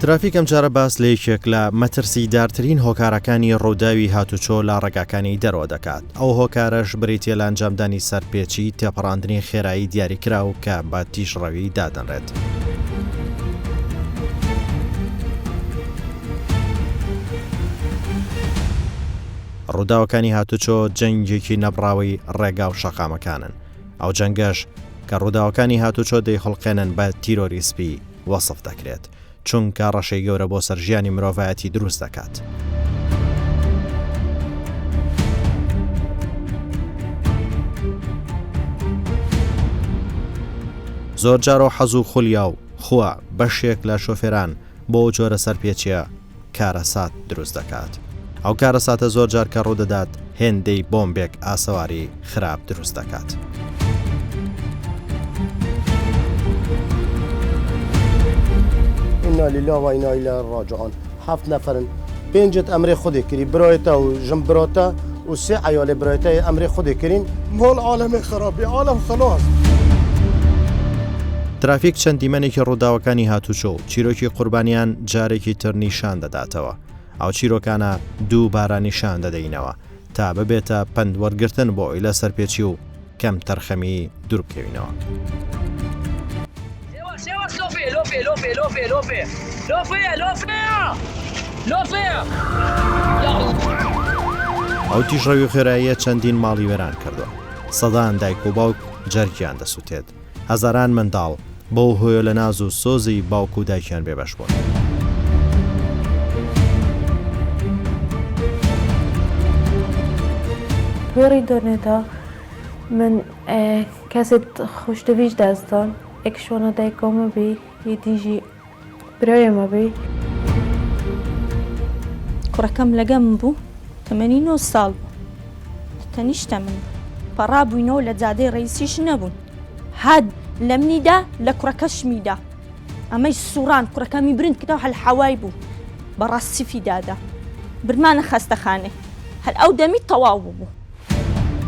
ترافیک ئەمجارە باس لە یەکێک لە مەترسیدارترین هۆکارەکانی ڕووداوی هاتوچۆ لە ڕێگاکانی دەرەوە دەکات، ئەو هۆکارەش بریتییە لە ئەنجامدانی سەرپێچی تێپەڕاندنی خێرایی دیاریکراو کە بە تیژڕەوی دادەنرێت. ڕووداوەکانی هاتوچۆ جەنگێکی نەبڕاوەی ڕێگا و شەقامەکانن، ئەو جەنگەش کە ڕووداوەکانی هاتوچۆ دەیخوڵقێنن بە تیرۆری سپی وەسف دەکرێت، چونکە ڕەشەی گەورە بۆ سەر ژیانی مرۆڤایەتی دروست دەکات. زۆرجار و حەز و خولیا و خووە بەشێک لە شۆفێران بۆ ئەو جۆرە سەرپێچیە کارەسات دروست دەکات. ئەو کارەساتە زۆر جار کە ڕوودەدات هێندەی بۆمبێک ئاسەواری خراپ دروست دەکات. انا لله و انا الیه راجعون هەفت نەفەرن پێنجت ئەمرێ خودێ کری برایتە و ژن براتە و سێ عیالێ برایتە ئەمرێ خودێ کرین. ماڵ عالەمێ خەرابی عالەم خەلاس. ترافیک چەند دیمەنێکی ڕووداوەکانی هاتوچۆ و چیرۆکی قوربانیان جارێکی تر نیشان دەداتەوە. ئەو چیرۆکانە دووبارە نیشان دەدەینەوە تا ببێتە پەند وەرگرتن بۆ ئەوی لە سەرپێچی و کەمتەرخەمی دوور بکەوینەوە. ئەو تیژڕەوی و خێراییە چەندین ماڵی وێران کردووە، سەدان دایک و باوک جەرگیان دەسوتێت، هەزاران منداڵ بەو هۆیە لە ناز و سۆزی باوک و دایکیان بێبەش بوون. وێڕی دۆنێدا من کەسێت خۆشدەویش دەستدان ئێک شوانە دایکۆمە بی یە دیژی برایمە بی. کوڕەکەم لەگەم بوو تەمەنی نۆ ساڵ بوو تەنیشتە من بوو پەڕابووینەوە لە جادەی ڕئیسیش نەبوون هات لە منی دا لە کوڕەکەشمی دا ئەمەی سوڕان کوڕەکەمی برند کردەوە هەل حەوای بوو بەڕاسیفی دادا برمانە خەستەخانەی هەر ئەو دەمی تەواو بوو.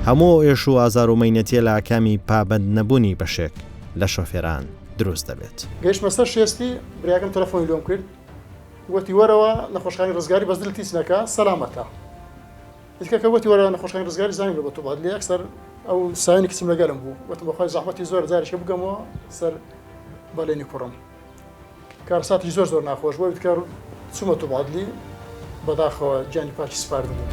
هەموو ئەو ئێش و ئازار و مەینەتیە لە ئاکامی پابەند نەبوونی بەشێک لە شۆفێران دروست دەبێت. گەیشتمە سەر شێستی، براکەم تەلەفۆنی لۆم کرد، وتی وەرەوە نەخۆشخانەی ڕزگاری بەس دلت هیچ نەکا سەلامەتە. ئیتر کە وتی وەرەوە نەخۆشخانەی ڕزگاری زانیم لە بۆ تۆ بات لێ یەکسەر ئەو سایەنی کچم لەگەلم بوو، وتم بەخوای زەحمەتی زۆرە جارێکە بگەمەوە سەر بەڵێنی کوڕم. کارەساتێکی زۆر زۆر ناخۆش بوو کە چوومە تۆ عەدلی بەداخەوە گیانی پاکی سپاردبوو.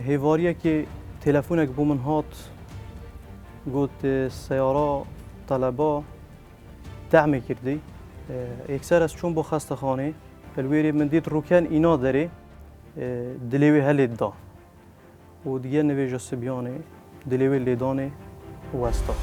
هێواریەکی تەلەفۆنێک بۆ من هات گوت سەیارە تەلەبا دەعمی کردی یەکسەر ئەس چووم بۆ خەستەخانێ لەوێرێ من دیت ڕووکەن ئینا دەرێ دلێ وێ هەلێت دا و دیگە نوێژە سبیانێ دلێ وێ لێدانێ وەستا.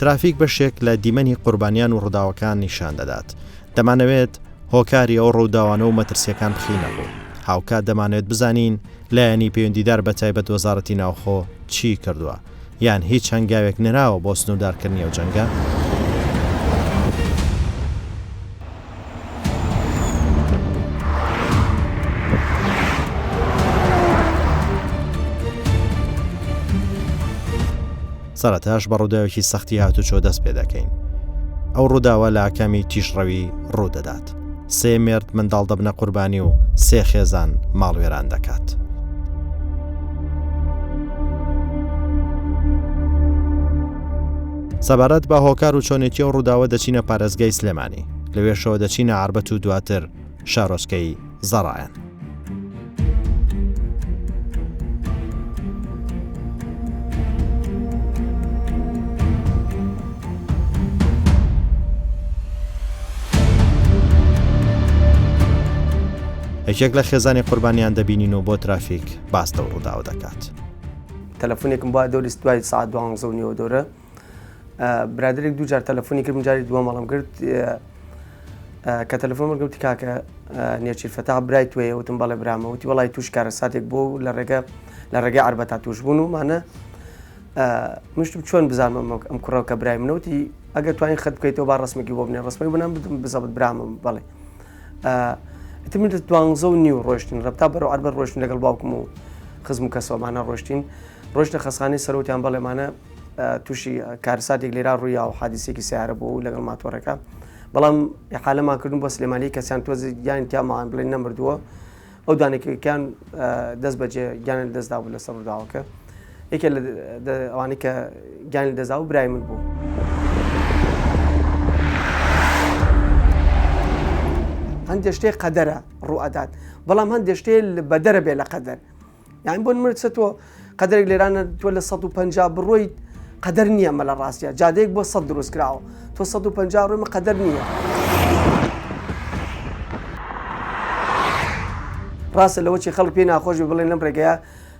ترافیک بەشێک لە دیمەنی قوربانیان و ڕووداوەکان نیشان دەدات. دەمانەوێت هۆکاری ئەو ڕووداوانە و مەترسییەکان بخەینە ڕوو. هاوکات دەمانەوێت بزانین لایەنی پەیوەندیدار بە تایبەت وەزارەتی ناوخۆ چی کردووە؟ یان هیچ هەنگاوێک نراوە بۆ سنووردارکردنی ئەو جەنگە؟ سەرەتاش بە ڕووداوێکی سەختی هاتوچۆ دەست پێ دەکەین. ئەو ڕووداوە لە ئاکامی تیژڕەوی ڕوو دەدات. سێ مێرد منداڵ دەبنە قوربانی و سێ خێزان ماڵوێران دەکات. سەبارەت بە هۆکار و چۆنێتی ئەو ڕووداوە دەچینە پارێزگای سلێمانی، لەوێشەوە دەچینە عەربەت و دواتر شارۆچکەی زەڕایەن. یەکێک لە خێزانی قوربانیان دەبینین و بۆ ترافیک باس لەو ڕووداوە دەکات. تەلەفۆنێکم بۆ دەوری دوای ساعت دوانزە و نیوە دەورە برادێک دوو جار تەلەفۆنی کردم جاری دووەم وەڵام کرد کە تەلەفۆن وەرگرتی کاکە نێچیر فەتا برای توێ وتم بەڵێ برامە وتی وەڵی توش کارەساتێک بۆ لە ڕێگە لە ڕێگەی عربەتا توش بوون و مانە مشتم چۆن بزانم ئەم کوڕەوە کە برای منەوتی ئەگەر توانین خەت بکەیتەوە با ڕسمێکی بۆ بنێ ڕسمەی بنام بدم بزەبت برامم بەڵێ ئیتر من دوانزە و نیو ڕۆشتین ڕەبتا بەرەو عەربەت ڕۆشتین لەگەڵ باوکم و خزم و کەسەوەمانە ڕۆشتین ڕۆشتە خەسخانەی سەرۆتیان بەڵێمانە تووشی کارساتێک لێرا ڕوویا و حادیسێکی سیارە بوو لەگەڵ ماتۆڕەکە بەڵام حالەمان کردن بۆ سلێمانی کەسیان تۆز گیان تیامان بڵێن نەمردووە ئەو دانێکەکان دەست بەجێ گیانیان لەدەستدا بوو لەسەر ڕووداوەکە یەکێ لە ئەوانەی کە گیانی لەدەستدا بوو برای من بوو. هەندێک شتێک قەدەرە ڕوو ئەدات بەڵام هەندێک شتێ بەدەرە بێ لە قەدەر یان بۆ نمرە چە تۆ قەدەرێک لێرانە تۆ لە 150 بڕۆیت قەدەر نییە مە لە ڕاستە جادەیەک بۆ 100 دروست کراوە تۆ 150 ڕۆی مە قەدەر نییە. ڕاستە لەوە چی خەڵک پێی ناخۆش بێ بڵێن لەم ڕێگەیە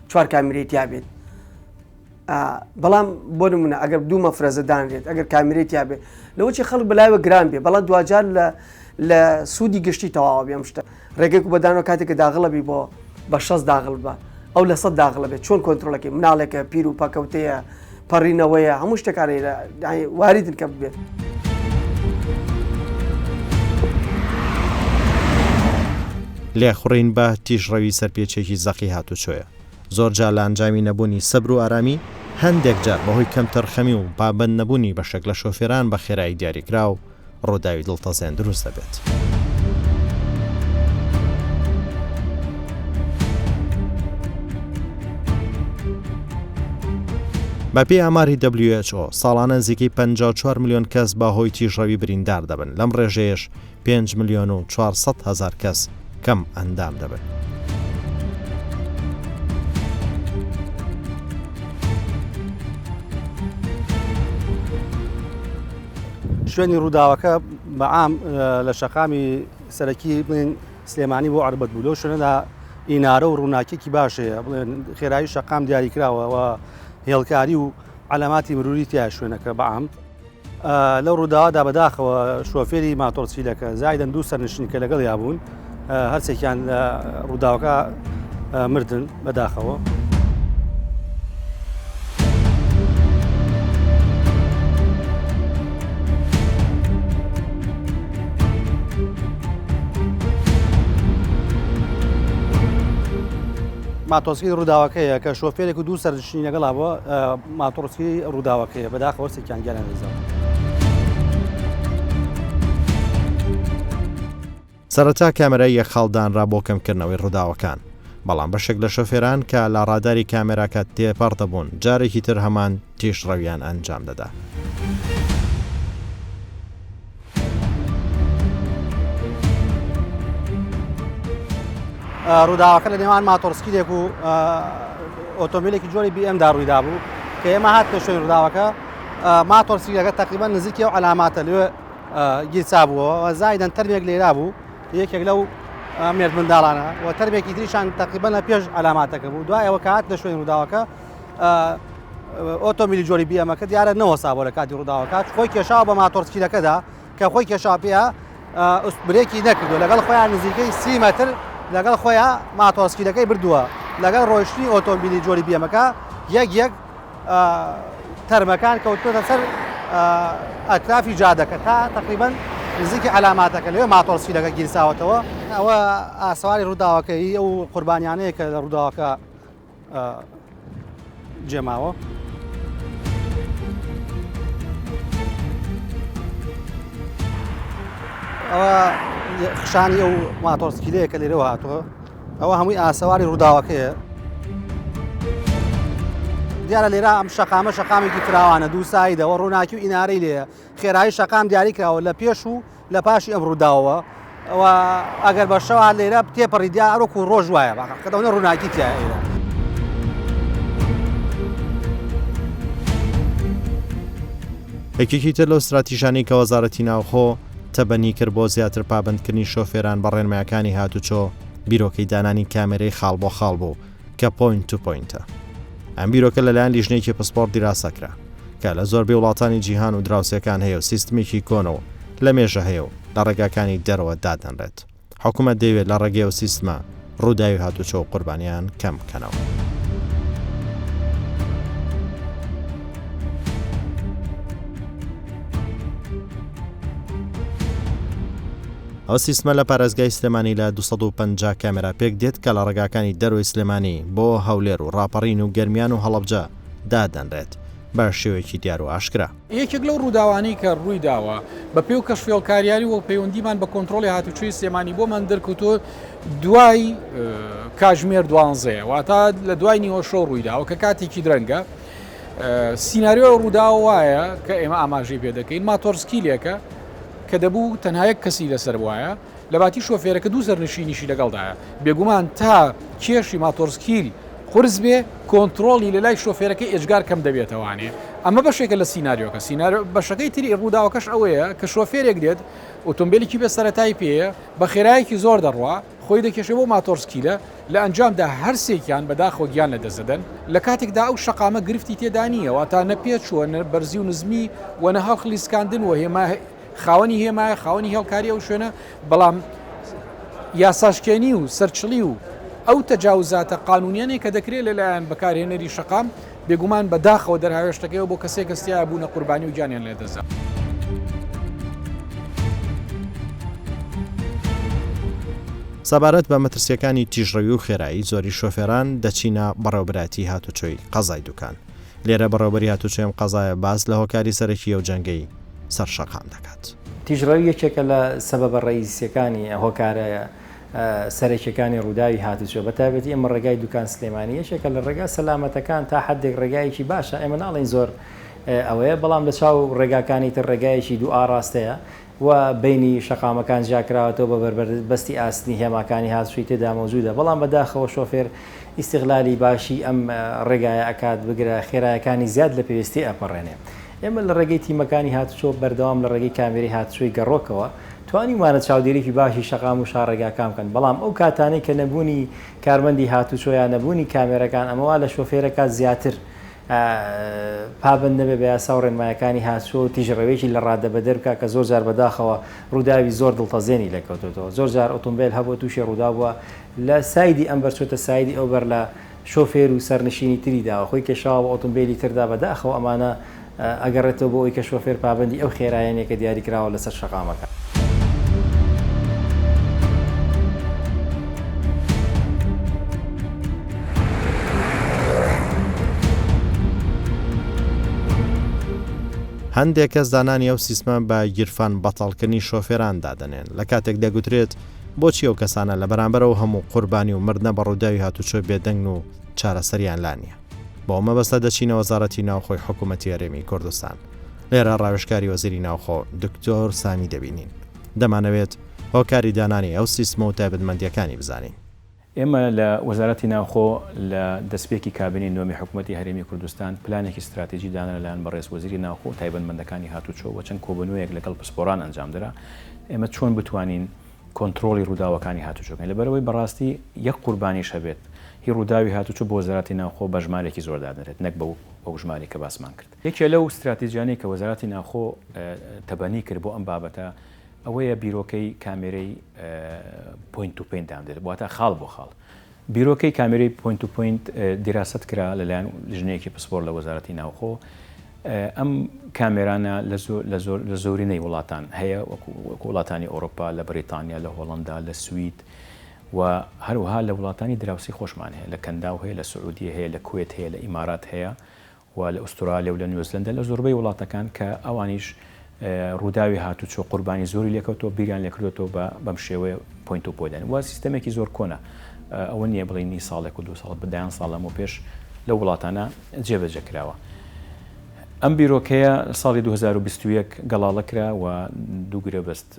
چوار کامیرەی تیا بێت بەڵام بۆ نمونە ئەگەر دوو مەفرەزە دانرێت ئەگەر کامیرەی تیا بێت لەوە چی خەڵک بەلایوە گران بێ بەڵام دواجار لە لە سوودی گشتی تەواوە بێ ئەم شتە ڕێگەی کو بەدانەوە کاتێک کە داغڵە بی بۆ بە شەست داغڵ بە ئەو لە سەد داغڵە بێت چۆن کۆنترۆڵەکەی مناڵێکە پیر و پەکەوتەیە پەڕینەوەیە هەموو شتەکانی واریدن کە ببێت. لێخوڕین بە تیژڕەوی سەرپێچێکی زەقی هاتوچۆیە، زۆرجار لە ئەنجامی نەبوونی سەبر و ئارامی، هەندێک جار بەهۆی کەمتەرخەمی و پابەند نەبوونی بەشێک لە شۆفێران بە خێرایی دیاریکراو، ڕووداوی دڵتەزێن دروست دەبێت. بەپێی ئاماری WHO، ساڵانە نزیکەی 54 ملیۆن کەس بە هۆی تیژڕەوی بریندار دەبن، لەم ڕێژەیەش 5 ملیۆن و 400 هەزار کەس کەم ئەندام دەبن. شوێنی ڕووداوەکە بە عام لە شەقامی سەرەکی بڵێن سلێمانی بۆ عەربەت بوو لەو شوێنەدا ئینارە و ڕووناکیەکی باش هەیە بڵێن خێرایی شەقام دیاریکراوە و هێڵکاری و عەلاماتی مروری تیا شوێنەکە بە عام لەو ڕووداوەدا بەداخەوە شۆفێری ماتۆڕسکیلەکە زایدەن دوو سەرنشین کە لەگەڵیا بوون هەرسێکیان لە ڕووداوەکە مردن بەداخەوە. ماتۆڕسکیلی ڕووداوەکەیە کە شۆفێرێک و دوو سەرنشینی لەگەڵا بووە ماتۆڕسکیلی ڕووداوەکەیە بەداخەوە سێکیان گیانیان لەدەستداوە. سەرەتا کامێرای یەک خاڵ دانرا بۆ کەمکردنەوەی ڕووداوەکان، بەڵام بەشێک لە شۆفێران کە لە ڕاداری کامێراکە تێپەڕ دەبوون جارێکی تر هەمان تیژڕەویان ئەنجام دەدا. ڕووداوەکە لە نێوان ماتۆڕسکیلێک و ئۆتۆمبیلێکی جۆری بی ئێمدا ڕوویدابوو کە ئێمە هاتنە شوێنی ڕووداوەکە ماتۆڕسکیلەکە تقریبا نزیکی ئەو عەلاماتە لێ گیرسابووەوە زایدەن تەرمێک لێرا بوو یەکێک لەو مێرد منداڵانە و تەرمێکی تریشان تقریبا لە پێش عەلاماتەکە بوو دوای ئەوە کە هاتنە شوێنی ڕووداوەکە ئۆتۆمیلی جۆری بیەمەکە دیارە نەوەسا بۆ لە کاتی ڕووداوەکە خۆی کێشاوە بە ماتۆڕسکیلەکەدا کە خۆی کێشا پێ برێکی نەکردو لەگەڵ خۆیان نزیکەی سی مەتر لەگەڵ خۆیان ماتۆڕسکیلەکەی بردووە لەگەڵ ڕۆیشتنی ئۆتۆمبیلی جۆری بیەمەکە یەک یەک تەرمەکان کەوتووەتە سەر ئەترافی جادەکە تا تقریبا نزیکی عەلاماتەکە لەوێ ماتۆڕسکیلەکە گیرساوەتەوە ئەوە ئاسەواری ڕووداوەکەی ئەو قوربانیانەیە کە لە ڕووداوەکە جێماوە. ئەوە خشانی ئەو ماتۆرسکیلەیە کە لێرەوە هاتووە ئەوە هەمووی ئاسەواری ڕووداوەکەیە دیارە لێرە ئەم شەقامە شەقامێکی فراوانە دوو سایدەوە ڕووناکی و ئینارەی لێیە خێرایی شەقام دیاری کراوە لە پێش و لە پاشی ئەم ڕووداوەوە و ئەگەر بە شەوا لێرە تێپەڕی دیار ئەرۆک و ڕۆژ وایە بەقەدەونە ڕووناکی تیا ئێرە. یەکێکی تر لەو ستراتیژانەی کە وەزارەتی ناوخۆ تەبەنی کرد بۆ زیاتر پابەندکردنی شۆفێران بە ڕێنمایەکانی هاتوچۆ، بیرۆکەی دانانی کامێرەی خاڵ بۆ خاڵ بوو کە point to point ە. ئەم بیرۆکە لەلایەن لیژنەیەکی پسپۆڕ دیراسە کرا کە لە زۆربەی وڵاتانی جیهان و دراوسێکان هەیە و سیستمێکی کۆنە و لە مێژە هەیە و لە ڕێگاکانی دەرەوە دادەنرێت. حکومەت دەیەوێت لە ڕێگەی ئەو سیستمە ڕووداوی هاتوچۆ و قوربانیان کەم بکەنەوە. ئەو سیستمە لە پارێزگای سلێمانی لە 250 کامێرا پێک دێت کە لە ڕێگاکانی دەرەوەی سلێمانی بۆ هەولێر و ڕاپەڕین و گەرمیان و هەڵەبجە دادەنرێت بە شێوەیەکی دیار و ئاشکرا. یەکێک لەو ڕووداوانەی کە ڕوویداوە بە پێی و کەشفێڵکاریاری و پەیوەندیمان بە کۆنترۆڵی هاتوچۆی سلێمانی بۆمان دەرکەوتووە دوای کاژمێر دوانزەیە واتە لە دوای نیوەشەو ڕوویداوە کە کاتێکی درەنگە سیناریۆی ڕووداوە وایە کە ئێمە ئاماژەی پێ دەکەین ماتۆرسکیلێکە کە دەبوو تەنها یەک کەسی لەسەر بوایە لە باتی شۆفێرەکە دوو سەرنشینیشی لەگەڵدایە بێگومان تا کێشی ماتۆرسکیل قورس بێ کۆنترۆڵی لە لای شۆفێرەکەی ئێجگار کەم دەبێتەوانێ ئەمە بەشێکە لە سیناریۆکە سیناریۆ بەشەکەی تری ڕووداوەکەش ئەوەیە کە شۆفێرێک دێت ئۆتۆمبیلێکی بێ سەرەتای پێیە بە خێرایەکی زۆر دەڕوا خۆی دەکێشێ بۆ ماتۆرسکیلە لە ئەنجامدا هەرسێکیان بەداخەوە گیان لەدەست دەدەن لە کاتێکدا ئەو شەقامە گرفتی تێدا نییە واتا نە پێچووە نە بەرزی و نزمی و نە هەڵخلیسکاندن و هێما خاوەنی هێمایە خاوەنی هێڵکاری ئەو شوێنە بەڵام یاساشکێنی و سەرچڵی و ئەو تەجاوزاتە قانونیانەی کە دەکرێت لەلایەن بەکارهێنەری شەقام بێگومان بە داخەوە دەرهاوێشتەکەیەوە بۆ کەسێک کەستیا بوونە قوربانی و گیانیان لێدەستدا. سەبارەت بە مەترسییەکانی تیژڕەوی و خێرایی زۆری شۆفێران دەچینە بەڕێوەبەرایەتی هاتوچۆی قەزای دوکان. لێرە بەڕێوەبەری هاتوچۆی ئەم قەزایە باس لە هۆکاری سەرەکی ئەو جەنگەی سەر شەقام دەکات. تیژڕەوی یەکێکە لە سەبەبە ڕەئیسییەکانی، هۆکارە سەرەکیەکانی ڕووداوی هاتوچۆ، بە تایبەتی ئێمە ڕێگای دوکان سلێمانی یەکێکە لە ڕێگا سەلامەتەکان تا حەدێک ڕێگایەکی باشە ئێمە ناڵێین زۆر ئەوەیە بەڵام لە چاو ڕێگاکانی تر ڕێگایەکی دوو ئاڕاستەیە و بەینی شەقامەکان جیاکراوەتەوە بە بەربەستی ئاسنی هێماکانی هاتوچۆی تێدا مەوجودە بەڵام بەداخەوە شۆفێر ئیستغلالی باشی ئەم ڕێگایە ئەکات بگرە خێرایەکانی زیاد لە پێویستی ئەپەڕێنێ ئێمە لە ڕێگەی تیمەکانی هاتوچۆ بەردەوام لە ڕێگەی کامێرەی هاتوچۆی گەڕۆکەوە توانیومانە چاودێریی باشی شەقام و شاڕێگاکان بکەن، بەڵام ئەو کاتانەی کە نەبوونی کارمەندی هاتوچۆ یا نەبوونی کامێرەکان ئەمە وا لە شۆفێرەکات زیاتر پابەند نەبێت بە یاسا و ڕێنمایەکانی هاتوچۆ و تیژڕەویی لە ڕادەبەدەر بکات کە زۆر جار بەداخەوە ڕووداوی زۆر دڵتەزێنی لێکەوتۆتەوە. زۆر جار ئۆتۆمبێل هەبووە تووشی ڕووداو بووە لە side ی ئەم بەر چۆتە side ی ئەو بەر لە شۆفێر و سەرنشینی تری داوە خۆی کێشاوە بە ئۆتۆمبێلی تردا بەداخەوە ئەمانە ئەگەڕێتەوە بۆ ئەوەی کە شۆفێر پابەندی ئەو خێرایە نیە کە دیاری کراوە لەسەر شەقامەکە. هەندێک کەس دانانی ئەو سیستمە بە گیرفان بەتاڵکردنی شۆفێران دادەنێن، لە کاتێک دەگوترێت بۆچی ئەو کەسانە لە بەرامبەر ئەو هەموو قوربانی و مردنە بە ڕووداوی هاتوچۆ بێدەنگن و چارەسەریان لا نییە؟ بۆ ئەو مەبەستە دەچینە وەزارەتی ناوخۆی حکوومەتی هەرێمی کوردستان. لێرە ڕاوێژکاری وەزیری ناوخۆ دکتۆر سامی دەبینین. دەمانەوێت هۆکاری دانانی ئەو سیستمە و تایبەتمەندییەکانی بزانین. ئێمە لە وەزارەتی ناوخۆ لە دەستپێکی کابینەی نۆمی حکوومەتی هەرێمی کوردستان پلانێکی ستراتیجی دانا لەلایەن بەڕێز وەزیری ناوخۆ و تایبەتمەندەکانی هاتوچۆ و چەند کۆبوونەوەیەک لەگەڵ پسپۆڕان ئەنجامدرا ئێمە چۆن بتوانین کۆنترۆڵی ڕووداوەکانی هاتوچۆ بکەین لەبەرئەوەی بەڕاستی یەک قوربانیش هەبێت هی ڕووداوی هاتوچۆ بۆ وەزارەتی ناوخۆ بە ژمارێکی زۆر دادەنرێت نەک بەو بەو ژمارەی کە باسمان کرد. یەکێ لەو ستراتیجیانەی کە وەزارەتی ناوخۆ تەبەنی کرد بۆ ئەم بابەتە ئەوەیە بیرۆکەی کامێرەی point to point دامدرێت واتە خاڵ بۆ خاڵ. بیرۆکەی کامێرەی point to point دیراسەت کرا لەلایەن لیژنەیەکی پسپۆر لە وەزارەتی ناوخۆ ئەم کامێرانە لە زۆرینەی وڵاتان هەیە وەکو وڵاتانی ئەوروپا لە بەریتانیا لە هۆڵندا لە سوید و هەروەها لە وڵاتانی دراوسی خۆشمان هەیە لە کەنداو هەیە لە سعودیە هەیە لە کوێت هەیە لە ئیمارات هەیە و لە ئوسترالیا و لە نیوزلەندا لە زۆربەی وڵاتەکان کە ئەوانیش ڕووداوی هاتوچۆ قوربانی زۆری لێکەوتەوە بیریان لێکردوێتەوە بە بەم شێوەیە point to point و سیستەمێکی زۆر کۆنە ئەوە نییە بڵێ نی ساڵێک و دو ساڵ بە دەیان ساڵ لەمەو پێش لەو وڵاتانە جێبەجێ کراوە. ئەم بیرۆکەیە ساڵی 2021 گەڵاڵە کرا و دوو گرێبەست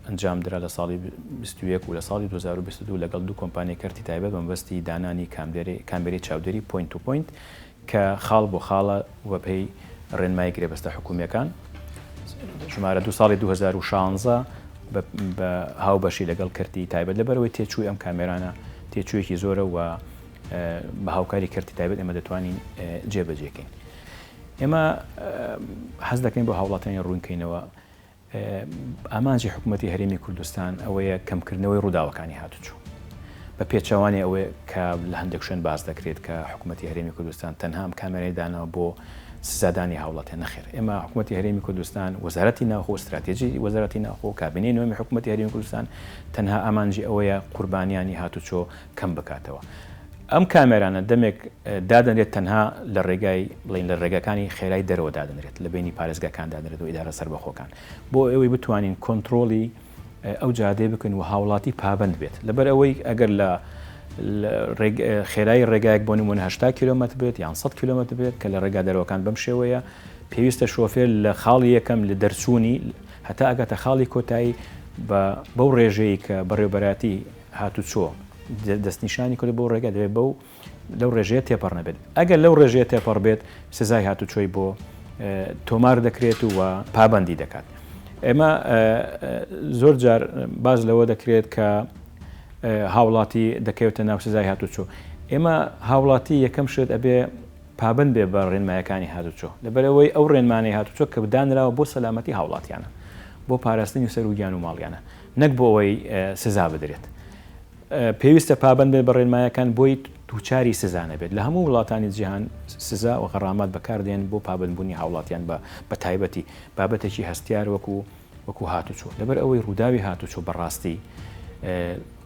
ئەنجام درا لە ساڵی 21 و لە ساڵی 2022 لەگەڵ دوو کۆمپانیای کەرتی تایبەت بە مەبەستی دانانی کامێرەی چاودێری point to point کە خاڵ بۆ خاڵە و بەپێی ڕێنمایی گرێبەستە حکوومییەکان ژمارە دوو ساڵی 2016 بە هاوبەشی لەگەڵ کەرتی تایبەت لەبەرەوەی تێچووی ئەم کامێرانە تێچوویەکی زۆرە و بە هاوکاری کەرتی تایبەت ئێمە دەتوانین جێبەجێکەین. ئێمە حەز دەکەین بۆ هاوڵاتیانی ڕوونکەینەوە ئامانجی حکوومەتی هەرێمی کوردستان ئەوەیە کەمکردنەوەی ڕووداوەکانی هاتوچۆ. بە پێچەوانەی ئەوەی کە لە هەندێک شوێن باس دەکرێت کە حکوومەتی هەرێمی کوردستان تەنها ئەم کامێرای داناوە بۆ سزادانی هاوڵاتیان، نەخێر ئێمە حکومەتی هەرێمی کوردستان، وەزارەتی ناوخۆ، ستراتێجی وەزارەتی ناوخۆ، کابینەی نۆیەمی حکومەتی هەرێمی کوردستان تەنها ئامانجی ئەوەیە قوربانیانی هاتوچۆ کەم بکاتەوە. ئەم کامێرانە دەمێک دادەنرێت تەنها لە ڕێگای بڵێین لە ڕێگاکانی خێرای دەرەوە دادەنرێت لە بەینی پارێزگاکان دادەنرێت و ئیدارە سەربەخۆکان بۆ ئەوەی بتوانین کۆنترۆڵی ئەو جادەیە بکەین و هاوڵاتی پابەند بێت لەبەر ئەوەی ئەگەر لە خێرایی ڕێگایەک بۆ نمونە 80 کیلۆمەتر بێت یان 100 کیلۆمەتر بێت کە لە ڕێگا دەرەوەکان بەم شێوەیە پێویستە شۆفێر لە خاڵی یەکەم لە دەرچوونی هەتا ئەگاتە خاڵی کۆتایی بە بەو ڕێژەیە کە بەڕێوبەراتی هاتوچۆ دەستنیشانی کرد بۆ ڕێگا دەبێت بەو لەو ڕێژەیە تێپەڕ نەبێت ئەگەر لەو ڕێژەیە تێپەڕ بێت سزای هاتوچۆی بۆ تۆمار دەکرێت و پابندی دەکات ئێمە زۆر جار باز لەوە دەکرێت کە هاوڵاتی دەکەوێتە ناو سزای هاتوچۆ ئێمە هاوڵاتی یەکەم شت ئەبێ پابند بێ بە ڕێنمایەکانی هاتوچۆ لەبەرەوەی ئەو ڕێنمانەی هاتوچۆ کە دانراوە بۆ سەلامەتی هاوڵاتیانە بۆ پاراستنی سەر و گیان و ماڵیانە نەک بۆ ئەوەی سزا بدرێت. پێویستە پابەند بێت بە ڕێنمایەکان بۆی دووچاری سزا نەبێت. لە هەموو وڵاتانی جیهان سزا و غەڕامات بەکاردێن بۆ پابەندبوونی هاوڵاتیان بە بە تایبەتی بابەتێکی هەستیار وەکو وەکو هاتوچۆ. لەبەر ئەوەی ڕووداوی هاتوچۆ بەڕاستی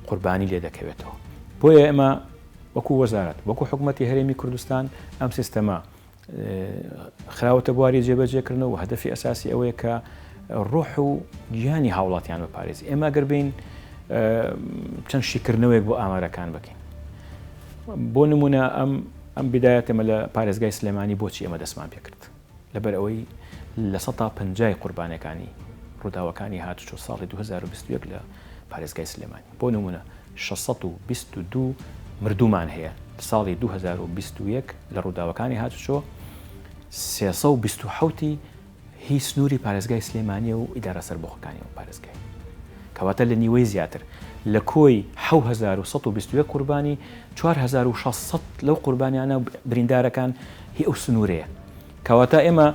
قوربانی لێ دەکەوێتەوە. بۆیە ئێمە وەکو وەزارەت وەکو حکومەتی هەرێمی کوردستان ئەم سیستەمە خراوەتە بواری جێبەجێکردنەوە و هەدەفی ئەساسی ئەوەیە کە ڕۆح و گیانی هاوڵاتیان بپارێزی. ئێمە گەر بین چەند شیکردنەوەیەک بۆ ئامارەکان بکەین بۆ نمونە ئەم ئەم بدایەتەمە لە پارێزگای سلێمانی بۆچی ئێمە دەستمان پێکرد لەبەر ئەوەی لە سەتا پەنجای قوربانەکانی ڕووداوەکانی هاتوچۆ ساڵی 2021 لە پارێزگای سلێمانی بۆ نمونە 622 مردوومان هەیە ساڵی 2021 لە ڕووداوەکانی هاتوچۆ 327 ی هی سنووری پارێزگای سلێمانیە و ئیدارە سەربەخۆکانی ئەو پارێزگای. کەواتە لە نیوەی زیاتر. لە کۆی 7121 قوربانی، 4600 لەو قوربانیانە بریندارەکان هی ئەو سنوورەیە. کەواتە ئێمە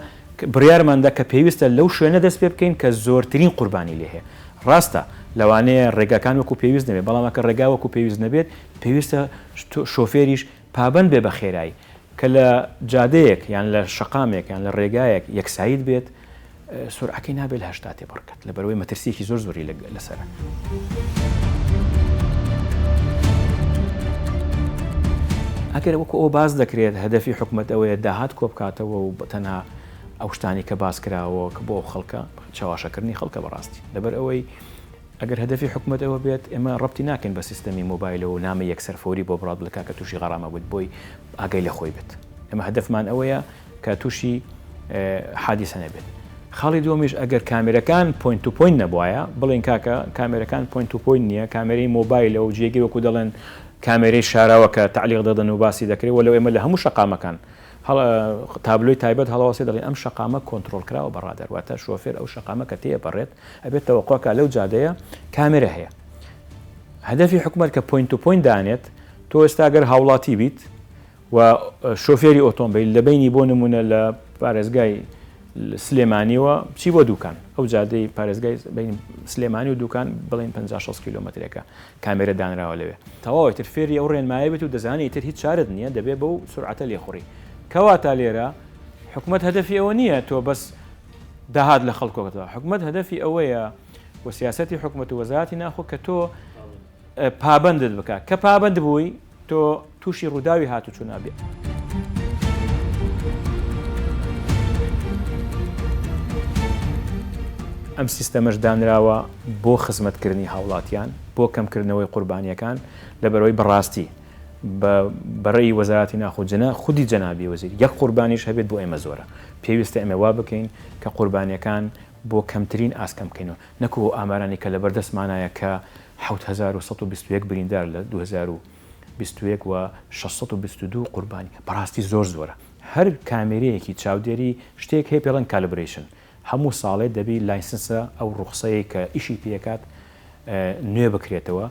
بڕیارمان دا کە پێویستە لەو شوێنە دەست پێ بکەین کە زۆرترین قوربانی لێ هەیە. ڕاستە لەوانەیە ڕێگاکان وەکو پێویست نەبێت، بەڵام ئەگەر ڕێگا وەکو پێویست نەبێت، پێویستە شۆفێریش پابەند بێ بە خێرایی. کە لە جادەیەک یان لە شەقامێک یان لە ڕێگایەک یەکسایت بێت سورعەکەی نابێت لە 80 تێپەڕ بکات لەبەرئەوەی مەترسیەکی زۆر زۆری لەسەرە. ئەگەر وەکو ئەوە باس دەکرێت هەدەفی حکومەت ئەوەیە داهات کۆبکاتەوە و تەنها ئەو شتانی کە باس کراوە کە بۆ ئەو خەڵکە چەواشەکردنی خەڵکە بەڕاستی لەبەر ئەوەی ئەگەر هەدەفی حکومەت ئەوە بێت ئێمە ڕەبتی ناکەین بە سیستەمی مۆبایلەوە و نامەی یەکسەر فەوری بۆ بڕات بڵێ کاکە تووشی غەرامە بوویت بۆی ئاگای لە خۆی بێت ئێمە هەدەفمان ئەوەیە کە تووشی حادیسە نەبێت خاڵی دووەمیش ئەگەر کامێرەکان point to point نەبوایە بڵێن کاکە کامێرەکان point to point نییە کامێرەی مۆبایلە و جێگیر وەکو دەڵێن کامێرەی شاراوە کە تەعلیق دەدەن و باسی دەکرێت وەلو ئێمە لە هەموو شەقامەکان تابلۆی تایبەت هەڵەوەسێ دەڵێن ئەم شەقامە کۆنترۆڵ کراوە بە ڕادەر واتە شۆفێر ئەو شەقامە کە تێپەڕێت ئەبێت تەوەقوع کا لەو جادەیە کامێرە هەیە هەدەفی حکومەت کە point to point دانێت تۆ ئێستا گەر هاوڵاتی بیت و شۆفێری ئۆتۆمبیل لە بینی بۆ نمونە لە پارێزگای سلێمانیوە بچی بۆ دوکان ئەو جادەی پارێزگای بین سلێمانی و دوکان بڵین 56 کیلومترێکە کامێرە دانراوە لەوێ. تەواو ئیتر فێری ئەو ڕێنمایە بیت و دەزانی ئیتر هیچ چارەت نییە دەبێ بەو سورعەتە لێخوڕی. کەواتە لێرە حکومەت هەدەفی ئەوە نییە تۆ بەس داهات لە خەڵک کۆکەتەوە، حکومەت هەدەفی ئەوەیە و سیاسەتی حکومەت و وەزارەتی ناوخۆ کە تۆ پابەندت بکا، کە پابەند بووی تۆ تووشی ڕووداوی هاتوچۆ نابی. ئەم سیستەمەش دانراوە بۆ خزمەتکردنی هاوڵاتیان، بۆ کەمکردنەوەی قوربانییەکان، لەبەرئەوەی بەڕاستی بە بەڕێی وەزارەتی ناخۆ جەنا خودی جەنابی وەزیر یەک قوربانیش هەبێت بۆ ئێمە زۆرە، پێویستە ئێمە وا بکەین کە قوربانییەکان بۆ کەمترین ئاست کەم بکەینەوە، نەکو ئەو ئامارانەی کە لەبەردەستمانایە کە 7121 بریندار لە 2021 و 622 قوربانی، بەڕاستی زۆر زۆرە. هەر کامێرەیەکی چاودێری شتێک هەیە پێڵێن calibration، هەموو ساڵێ دەبی license ە ئەو ڕوخسەیەی کە ئیشی پێکات نوێ بکرێتەوە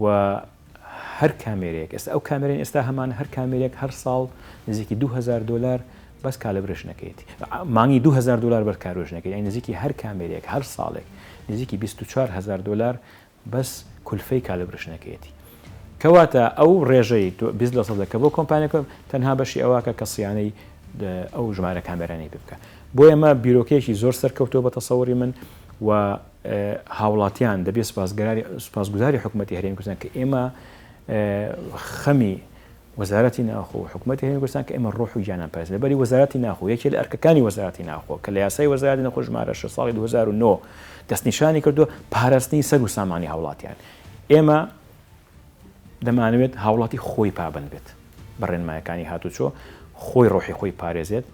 و هەر کامێرەیەک ئێستا ئەو کامێرەی ئێستا هەمان هەر کامێرێک هەر ساڵ نزیکی 2000 دلار بەس calibration ەکەیەتی مانگی 2000 دلار بەر calibration ەکەی یانی نزیکی هەر کامێرێک هەر ساڵێک نزیکی 24000 دلار بەس کولفەی calibration ەکەیەتی کەواتە ئەو ڕێژەی 20 لە سەدە کە بۆ کۆمپانیەکە تەنها بەشی ئەوەکە کە سیانەی ئەو ژمارە کامێرانەی پێ بکە. بۆیە ئەمە بیرۆکەیەکی زۆر سەرکەوتووە بە تەسەوری من و هاوڵاتیان دەبێ سوپاسگوزاری حکومەتی هەرێمی کوردستان کە ئێمە خەمی وەزارەتی ناوخۆ و حکومەتی هەرێمی کوردستان کە ئێمە ڕۆح و گیانان پارێزن لەبەری وەزارەتی ناوخۆ یەکێ لە ئەرکەکانی وەزارەتی ناوخۆ کە لە یاسای وەزارەتی ناوخۆ ژمارە 6 ساڵی 2009 دەستنیشانی کردووە پاراستنی سەر و سامانی هاوڵاتیان ئێمە دەمانەوێت هاوڵاتی خۆی پابەند بێت بە ڕێنمایەکانی هاتوچۆ خۆی ڕۆحی خۆی پارێزێت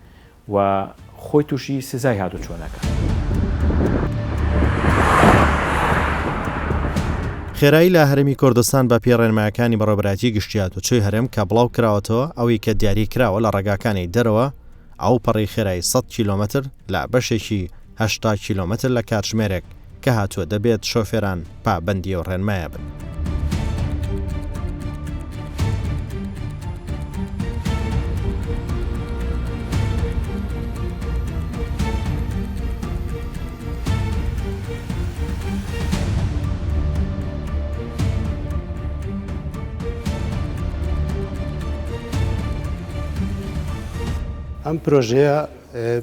و خۆی تووشی سزای هاتوچۆ نەکات. خێرایی لە هەرێمی کوردستان بە پێی ڕێنمایەکانی بەڕێوەبەرایەتی گشتی هاتوچۆی هەرێم کە بڵاو کراوەتەوە ئەوی کە دیاری کراوە لە ڕێگاکانی دەرەوە ئەو پەڕی خێرایی 100 کیلۆمەتر لە بەشێکی 80 کیلۆمەتر لە کاتژمێرێک کە هاتووە دەبێت شۆفێران پابەندی ئەو ڕێنمایە بن. ئەم پرۆژەیە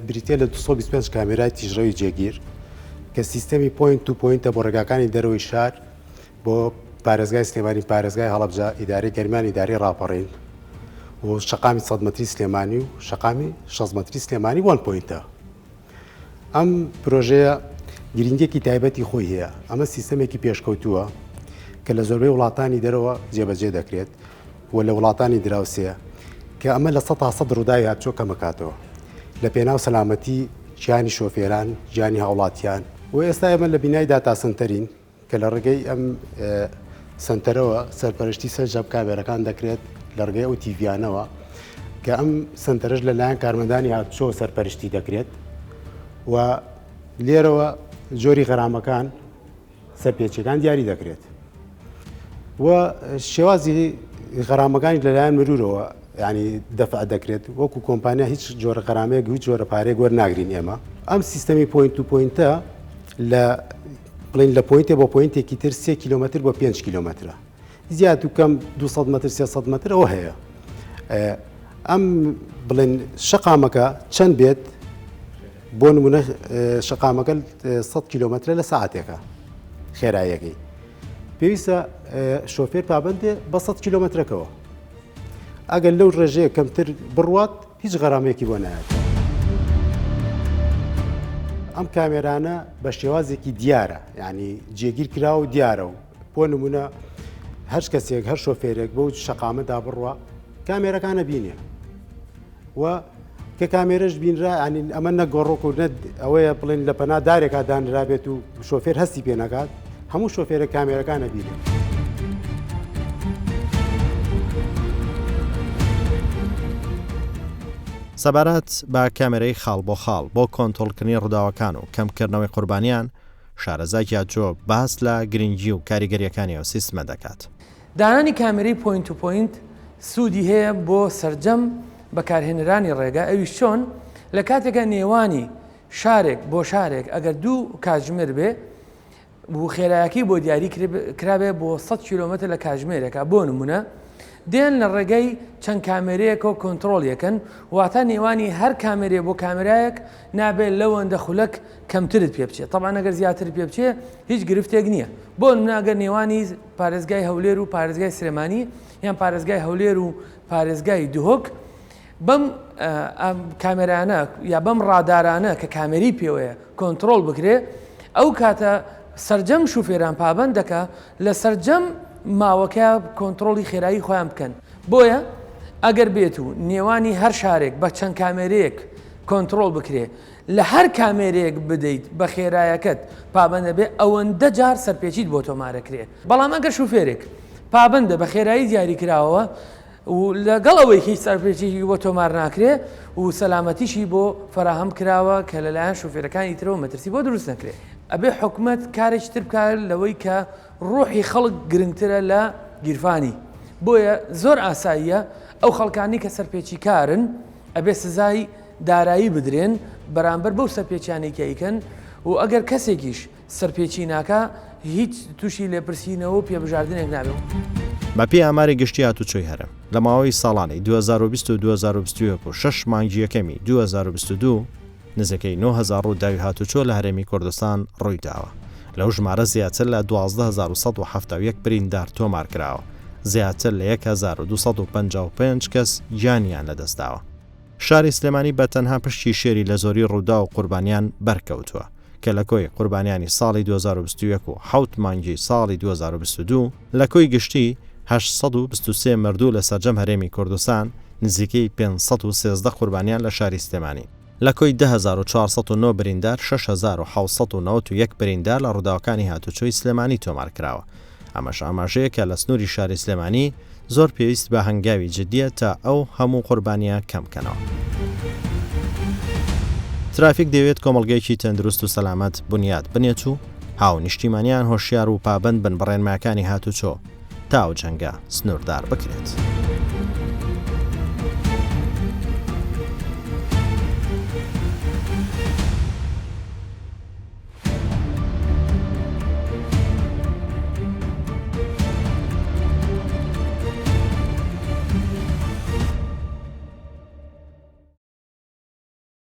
بریتیە لە 225 کامێرای تیژڕەوی جێگیر کە سیستەمی point to point ە بۆ ڕێگاکانی دەرەوەی شار بۆ پارێزگای سلێمانی، پارێزگای هەڵەبجە، ئیدارەی گەرمیان، ئیدارەی ڕاپەڕین و شەقامی 100 مەتری سلێمانی و شەقامی 60 مەتری سلێمانی one point ە. ئەم پرۆژەیە گرنگیەکی تایبەتی خۆی هەیە. ئەمە سیستەمێکی پێشکەوتووە کە لە زۆربەی وڵاتانی دەرەوە جێبەجێ دەکرێت و لە وڵاتانی دراوسێ کە ئەمە 100% ڕووداوی هاتوچۆ کەمەکاتەوە لە پێناو سەلامەتی گیانی شۆفێران، گیانی هاوڵاتیان. و ئێستا ئێمە لە بینای داتا سەنتەرین کە لە ڕێگەی ئەم سەنتەرەوە سەرپەرشتی سەرجەم کامێرەکان دەکرێت لە ڕێگەی ئەو تیڤیانەوە کە ئەم سەنتەرەش لەلایەن کارمەندانی هاتوچۆ سەرپەرشتی دەکرێت و لێرەوە جۆری غەرامەکان سەرپێچیەکان دیاری دەکرێت و شێوازی غەرامەکانیش لەلایەن مرورەوە ینی دەفع دەکرێت وەکو کۆمپانیا هیچ جۆرە غەرامەیەک هیچ جۆرە پارێک وەرناگرین ئێمە ئەم سیستەمی point to point ە لە بڵین لە point ێ بۆ point ێکی تر سێ کیلومتر بۆ 5 کیلومترە زیاد و کەم 200 متر 300 متر ئەوە هەیە ئەم بڵێن شەقامەکە چەند بێت بۆ نمونە شەقامەکە 100 کیلومترە لە ساعتێکە خێراییەکەی پێویستە شۆفێر پابندێ بە 100 کیلومترەکەوە ئەگەر لەو ڕێژەیە کەمتر بڕوات هیچ غەرامەیەکی بۆ نایەت. ئەم کامێرانە بە شێوازێکی دیارە یعنی جێگیر کرا و دیارە و بۆ نمونە هەر کەسێک هەر شۆفێرێک بەو شەقامەدا بڕوا کامێرەکانە بینێ و کە کامێرەش بینرا ینی ئەمە نە گۆڕۆک و نە ئەوەیە بڵێن لە پەنا دارێکا دانرابێت و شۆفێر هەستی پێ نەکات هەموو شۆفێرە کامێرەکان ئەبینن. سەبارەت بە کامێرەی خاڵ بۆ خاڵ بۆ کۆنتۆڵکردنی ڕووداوەکان و کەمکردنەوەی قوربانیان، شارەزا گیاجۆ باس لە گرنگی و کاریگەرییەکانی ئەو سیستمە دەکات. دانانی کامێرەی point to point سوودی هەیە بۆ سەرجەم بەکارهێنەرانی ڕێگا، ئەویش چۆن؟ لە کاتێکا نێوانی شارێک بۆ شارێک ئەگەر دوو کاتژمێر بێ و خێرایەکەی بۆ دیاری کرابێ بۆ 100 کیلۆمەتر لە کاتژمێرێکا بۆ نمونە دێن لە ڕێگەی چەند کامێرەیەکەوە کۆنترۆڵ یەکەن واتە نێوانی هەر کامێرێ بۆ کامێرایەک نابێت لەوەندە خولەک کەمترت پێ بچێت تەبعەن ئەگەر زیاتر پێ بچێ هیچ گرفتێک نییە بۆ نمونە ئەگەر نێوانی پارێزگای هەولێر و پارێزگای سلێمانی یان پارێزگای هەولێر و پارێزگای دهۆک بەم کامێرانە یا بەم ڕادارانە کە کامێری پێوەیە کۆنترۆڵ بکرێ ئەو کاتە سەرجەم شوفێران پابەند دەکا لە سەرجەم ماوەکە کۆنترۆڵی خێرایی خۆیان بکەن بۆیە ئەگەر بێت و نێوانی هەر شارێک بە چەند کامێرەیەک کۆنترۆڵ بکرێ لە هەر کامێرەیەک بدەیت بە خێرایەکەت پابەندە بێ ئەوەندە جار سەرپێچیت بۆ تۆمارەکرێ بەڵام ئەگەر شوفێرێک پابەندە بە خێرایی دیاریکراوەوە و لەگەڵ ئەوەی هیچ سەرپێچیی بۆ تۆمار ناکرێ و سەلامەتیشی بۆ فەراهەم کراوە کە لەلایەن شوفێرەکانی ترەوە مەترسی بۆ دروست نەکرێ. ئەبێ حکومەت کارێکی تر بکات لەوەی کە ڕۆحی خەڵک گرنگترە لە گیرفانی بۆیە زۆر ئاساییە ئەو خەڵکانی کە سەرپێچیکارن ئەبێ سزای دارایی بدرێن بەرامبەر بەو سەرپێچیانەی کە ئەیکەن و ئەگەر کەسێکیش سەرپێچی ناکا هیچ توشی لێپرسینەوە و پێبژاردنێک نابێ. بەپێی ئاماری گشتی هاتوچۆی هەرێم. لە ماوەی ساڵانی 2020 و 2021 و شەش مانگی یەکەمی 2022 نزیکەی 9000 ڕووداوی هاتوچۆ لە هەرێمی کوردستان ڕوویداوە. لەو ژمارە زیاتر لە 12171 بریندار تۆمارکراوە، زیاتر لە 1255 کەس گیانیان لەدەستداوە. شاری سلێمانی بە تەنها پشکی شێری لە زۆری ڕووداو و قوربانیان بەرکەوتووە، کە لە کۆی قوربانیانی ساڵی 2021 و حەوت مانگی ساڵی 2022، لە کۆی گشتی 823 مردوو لە سەرجەم هەرێمی کوردستان، نزیکەی 513 قوربانیان لە شاری سلێمانی. لە کۆی 10409 بریندار، 6791 بریندار لە ڕووداوەکانی هاتوچۆی سلێمانی تۆمارکراوە. ئەمەش ئاماژەیە کە لە سنووری شاری سلێمانی زۆر پێویست بە هەنگاوی جدییە تا ئەو هەموو قوربانییە کەم بکەنەوە. ترافیک دەیەوێت کۆمەڵگەیەکی تەندروست و سەلامەت بنیات بنێت و هاونیشتیمانیان هۆشیار و پابەند بن بە ڕێنمایەکانی هاتوچۆ تا ئەو جەنگە سنووردار بکرێت.